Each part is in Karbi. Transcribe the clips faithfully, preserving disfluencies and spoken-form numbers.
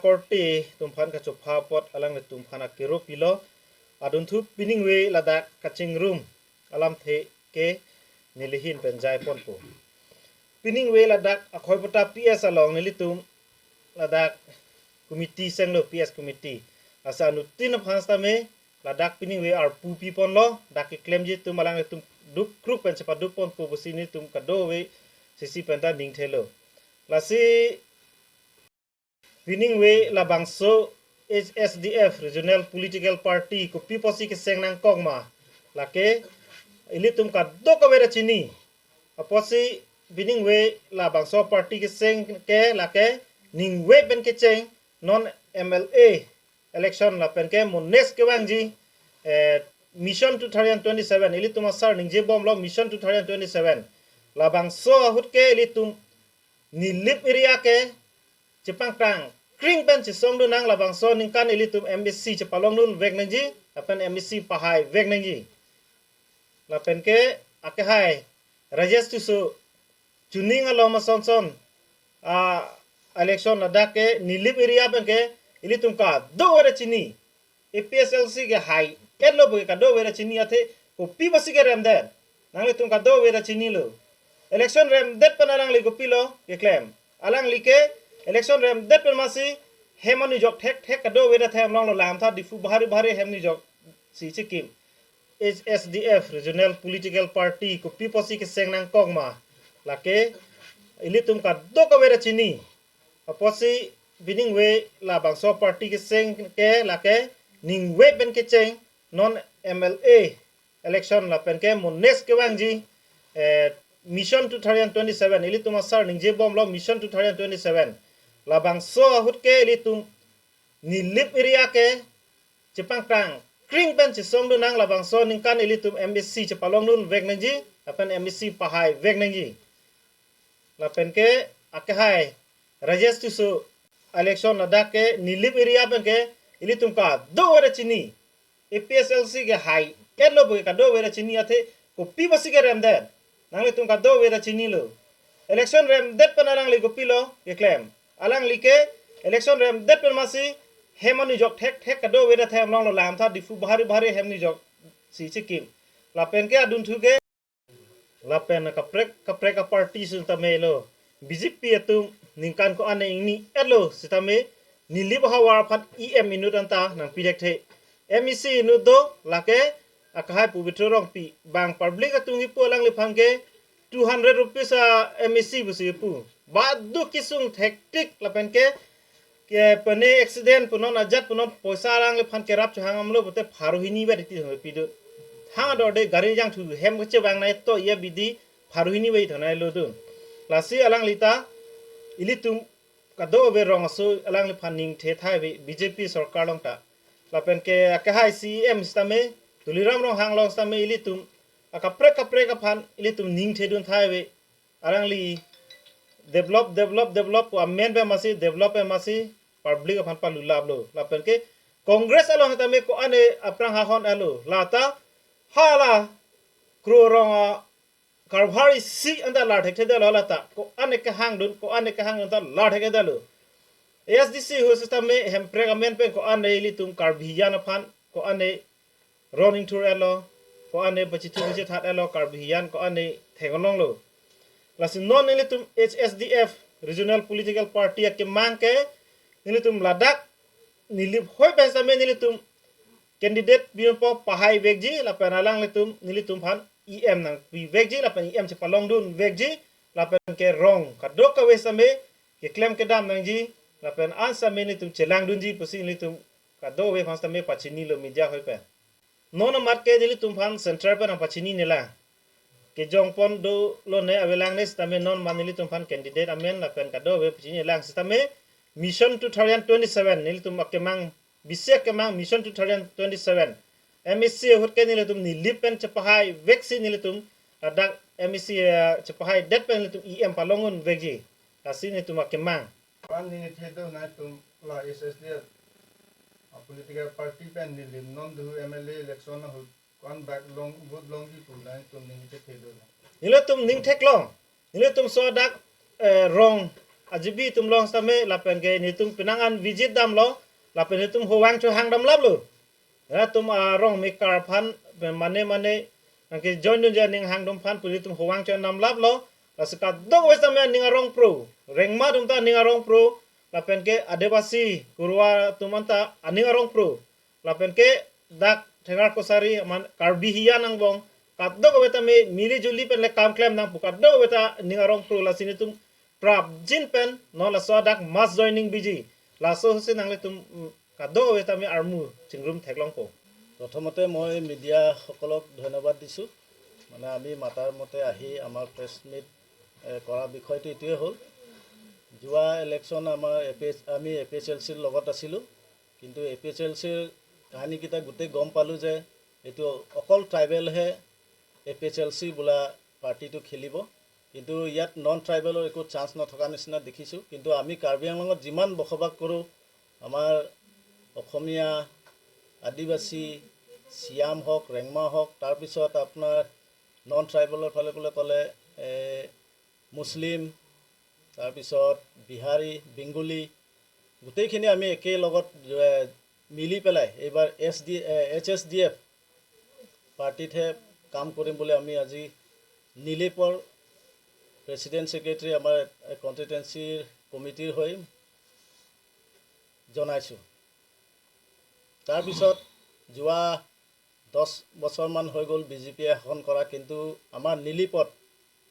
korte atum aphan kachopha apot alanglitum aphan akero pilo. Adunthu piningve ladak kachingrum alamthe ke neli ahin pen jaiponpo. Piningve ladak Akhoiputa P S along nelitum ladak committee senglo, P S committee. Lasi anuttin aphan sitame ladak piningve arpu piponlo, dak keklemji atum alanglitum dukkruk pen chepadukponpo pusi nelitum kadokave sisi penta ningthelo. Lasi piningve labangso H S D F Regional Political Party kopi apotsi keseng nangkok ma, lake ilitum kadokave ta chini. Apotsi piningve labangso party keseng ke lake ningve pen kecheng non M L A election lapen ke mo next kevangji, eh, Mission two thousand twenty-seven, ilitum asar ningjebomlo Mission two thousand twenty-seven. Labangso ahut ke ilitum Nilip area ke chepangtangkring pen chesongdun nang, labangso aningkan ilitum M A C chepalongdunvek nangji, lapen M A C pahaivek nangji. Lapen ke akehai Rajesh Tisso chuning along masonson a election ladak ke Nilip area pen ke ilitum kadokave ta chini. A P H L C ke hai-etlo pu ke kadokave ta chini athe kopi apotsi keremdet? Nanglitum kadokave ta chinilo. Election remdet pen alangli kopilo keklem? Alangli ke election remdet pen masi hem anujok thekthek kadokave ta themlonglo, lamtha Diphu bahari bahari hem nujok si chikim. H S D F Regional Political Party kopi apotsi keseng nangkok ma, lake ilitum kadokave ta chini. Apotsi piningve labangso party keseng ke lake ningve pen kecheng non M L A election lapen ke mo next kevangji, eh, Mission two thousand twenty-seven, ilitum asar ningjebomlo Mission two thousand twenty-seven. Labangso ahut ke ilitum Nilip area ke chepangtangkring pen chesongdun nang, labangso aningkan ilitum M A C chepalongdunvek nangji, lapen M A C pahaivek nangji. Lapen ke akehai Rajesh Tisso, election ladak ke Nilip area pen ke ilitum kadokave ta chini. A P H L C ke hai-etlo pu ke kadokave ta chini athe kopi apotsi keremdet? Nanglitum kadokave ta chinilo. Election remdet pen alangli kopilo keklem? Alangli ke election remdet pen masi hem anujok thekthek kadokave ta themlonglo, lamtha Diphu bahari bahari hem nujok si chikim. Lapen ke adunthu ke lapen kaprek kaprek aparty sitame lo, B J P atum ningkan ko-an ingni-etlo sitame Nilip ahavar aphan E M inut anta nangpidekthe. M A C inut do, lake akehai Pobitro Rongpi, bang public atum kipu alangliphan ke two hundred rupees a M A C pusi kipu. Badu kesung thektik lapen ke ke pene accident punon ajat punon poisa alangliphan kerap chohang amlo pute pharo hini vet iti thong pidun. Hang ador de gari jangthu hem kechevang nai to iya bidi pharo hini vet thonai lo dun. Lasi alangli ta ilitum kadokave rong aso alangliphan ningthe thai ave B J P sorkar along ta. Lapen ke akehai C E M sitame, Tuliram Ronghang along sitame ilitum akaprek kaprek aphan ilitum ningthedun thai ave. Alangli develop, develop, develop pu amen pen masi, develop pen masi public aphan palulaplo. Lapen ke Congress along sitame ko-an aphrang hahon-etlo. Lata hala kro rong a karbhar isi anta lar thekthedetlo lata. Ko-an kehangdun, ko-an kehangdun ta lar thekthedetlo. A S D C ahut sitame Hemprek amen pen ko-an ilitum Karbi Anglong aphan, ko-an ron ingthur-etlo, ko-an pachithu pachithat-etlo, Karbi Anglong ko-an theklonglo. Lasi non nelitum H S D F Regional Political Party akemang ke nelitum ladak Nilip ahoi pen sitame nelitum candidate pipo pahaivekji lapen alanglitum nelitum aphan E M nangpivekji lapen E M chepalongdunvekji lapen ke rong kadokave sitame keklem kedam nangji lapen an sitame nelitum chelangdunji pusi nelitum kadokave aphan sitame pachinilo media ahoi pen. Non amat ke nelitum aphan central pen nangpachinine lang. Kejongpon dolo ne avelang ne sitame non amat nelitum aphan candidate amen lapen kadokave pachinine lang sitame Mission two thousand twenty-seven nelitum akemang, bisi akemang Mission two thousand twenty-seven. M A C ahut ke nelitum Nilip pen chepahaivek si nelitum ladak M A C, eh, chepahaidet pen nelitum E M palongdunvekji. Lasi nelitum akemang. Ko-an ningthe do nangtum la H S D F a political party pen Nilip non dhu M L A election ahut ko-an bak long vote longji pu nangtum ningthe do? Nelitum ningtheklong. Nelitum so dak, eh, rong ajibi atum along sitame lapen ke nelitum penang an visit damlo, lapen nelitum hovang chohang damlaplo. Latum arong mekar aphan mane mane nangkejoin dunji aning hang atum aphan pu nelitum hovang chohang damlaplo. Lasi kadokave sitame aning arong pro, rengma atum ta aning arong pro, lapen ke Adivasi Garuwa atum anta aning arong pro, lapen ke dak Thengar Kachari aman Karbi hiyan angbong, kadokave tame mili juli pen le kam klem nang pu kadokave ta aning arong pro. Lasi nelitum prapjin pen non laso adak mass joining biji. Laso ahutsi nanglitum, mm, kadokave tame armu chingrum theklongpo. প্ৰথমতে মই মিডিয়াসকলক ধন্যবাদ দিছোঁ। মানে, আমি মাতাৰ মতে আহি আমাৰ প্ৰেছ মিট, এ, কৰা বিষয়টো এইটোৱে হ'ল। যোৱা ইলেকশ্যন আমাৰ এ পি এইচ, আমি এ পি এইচ এল চিৰ লগত আছিলোঁ, কিন্তু এ পি এইচ এল চিৰ কাহিনীকেইটা গোটেই গম পালোঁ যে এইটো অকল ট্ৰাইবেলহে এ পি এইচ এল চি বোলা পাৰ্টিটো খেলিব, কিন্তু ইয়াত নন ট্ৰাইবেলৰ একো চান্স নথকা নিচিনা দেখিছোঁ। কিন্তু আমি কাৰ্বি আংলঙত যিমান বসবাস কৰোঁ, আমাৰ অসমীয়া, আদিবাসী, চিয়াম হওক, ৰেংমা হওক, তাৰপিছত আপোনাৰ নন ট্ৰাইবেলৰ ফালে বোলে ক'লে, এ, মুছলিম, তাৰপিছত বিহাৰী, বেংগলী, গোটেইখিনি আমি একেলগত, এ, মিলি পেলাই এইবাৰ এছ ডি, এ, এইচ এছ ডি এফ পাৰ্টিতহে কাম কৰিম বুলি আমি আজি নিলিপৰ প্ৰেচিডেণ্ট ছেক্ৰেটাৰী, আমাৰ কনষ্টিটুৱেঞ্চিৰ কমিটিৰ হৈ জনাইছোঁ। তাৰপিছত যোৱা দহ বছৰমান হৈ গ'ল বি জে পিয়ে শাসন কৰা, কিন্তু আমাৰ নিলিপত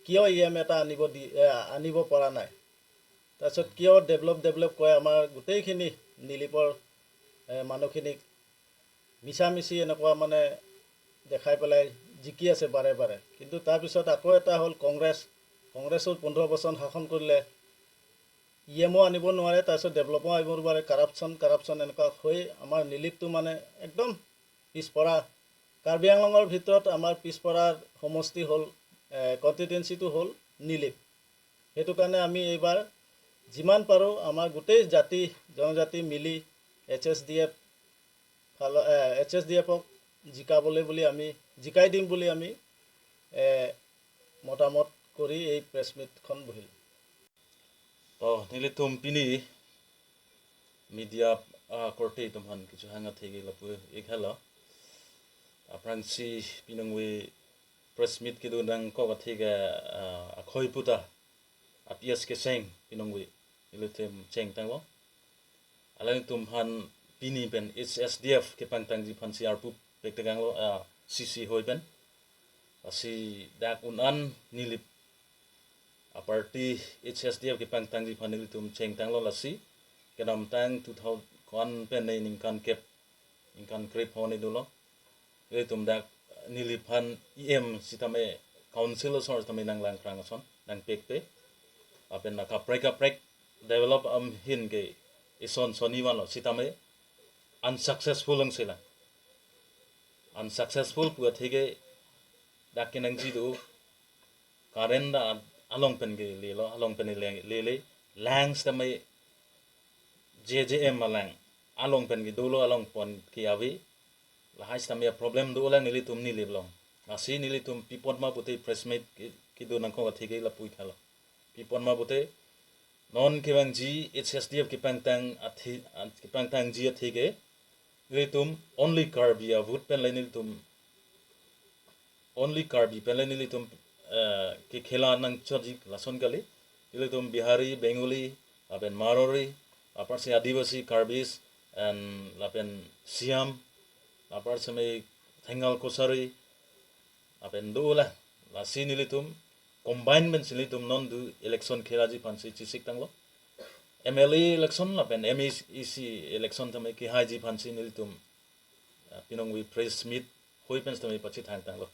কিয় ই এম এটা আনিব দি, এ, আনিব পৰা নাই? তাৰপিছত কিয় ডেভেলপ, ডেভেলপ কয়, আমাৰ গোটেইখিনি নিলিপৰ, এ, মানুহখিনিক মিছা মিছি এনেকুৱা মানে দেখাই পেলাই জিকি আছে বাৰে বাৰে। কিন্তু তাৰপিছত আকৌ এটা হ'ল কংগ্ৰেছ, কংগ্ৰেছেও পোন্ধৰ বছৰ শাসন কৰিলে, ই এমো আনিব নোৱাৰে, তাৰপিছত ডেভেলপো আনিব নোৱাৰে, কাৰাপশ্যন, কাৰাপশ্যন এনেকুৱা হৈ আমাৰ নিলিপটো মানে একদম পিছপৰা। কাৰ্বি আংলঙৰ ভিতৰত আমাৰ পিছপৰা সমষ্টি হ'ল, এ, কনষ্টিটুৱেঞ্চিটো হ'ল নিলিপ। সেইটো কাৰণে আমি এইবাৰ যিমান পাৰোঁ আমাৰ গোটেই জাতি জনজাতি মিলি এইচ এছ ডি এফ ফালৰ, এ, এইচ এছ ডি এফক জিকাবলৈ বুলি আমি, জিকাই দিম বুলি আমি, এ, মতামত কৰি এই প্ৰেছ মিটখন বহিলোঁ। To, nelitum pini media, ah, korte atum aphan kechohang athe ke lapu-ik helo. Aphrangsi pinangve press meet kedo nangkok athe ke, ah, akhoi puta, apias keseng pinangve nelitum chengtanglo. Alangtum aphan pini pen H S D F kepangtangji aphansi arpu pektekanglo, ah, C C hoi pen. Lasi dak un-an Nilip aparty H S D F kepangtangji aphan nelitum chengtanglo, lasi kedamtang two thousand one pen ne ningkan kep, ningkan krep hone dolo. Nelitum dak Nilip aphan E M sitame council asor sitame nanglang krang ason, nangpekpe. Lapen na kaprek kaprek develop ahin ke ison soni vanlo sitame unsuccessful angselang. Unsuccessful pu athe ke dak kenangji do, current da along pen ke lelo, along pen le, lele, lang sitame J J M alang, along pen ke dolo, along pon ke ave. Lahai sitame problem dolang nelitum Nilip along. Lasi nelitum pi apot ma pute press meet ke, kedo nangkok athe ke lapu-ik helo. Pi apot ma pute non kevangji H S D F kepangtang athe, kepangtangji athe ke nelitum only Karbi a-vote pen le nelitum, only Karbi pen le nelitum, eh, kekhela nangchotji lason kali. Nelitum Bihari, Bengali, lapen Marwari, lapen si Adivasi, Karbis, and lapen Siam, lapen seme Thengal Kachari, lapen dolang. Lasi nelitum combine pensi nelitum non do election khelaji aphansi chesik tanglo. M L A election lapen M A C election tame kehaiji aphansi nelitum, ah, pinangve press meet hoi pen sitame pachethang tanglo.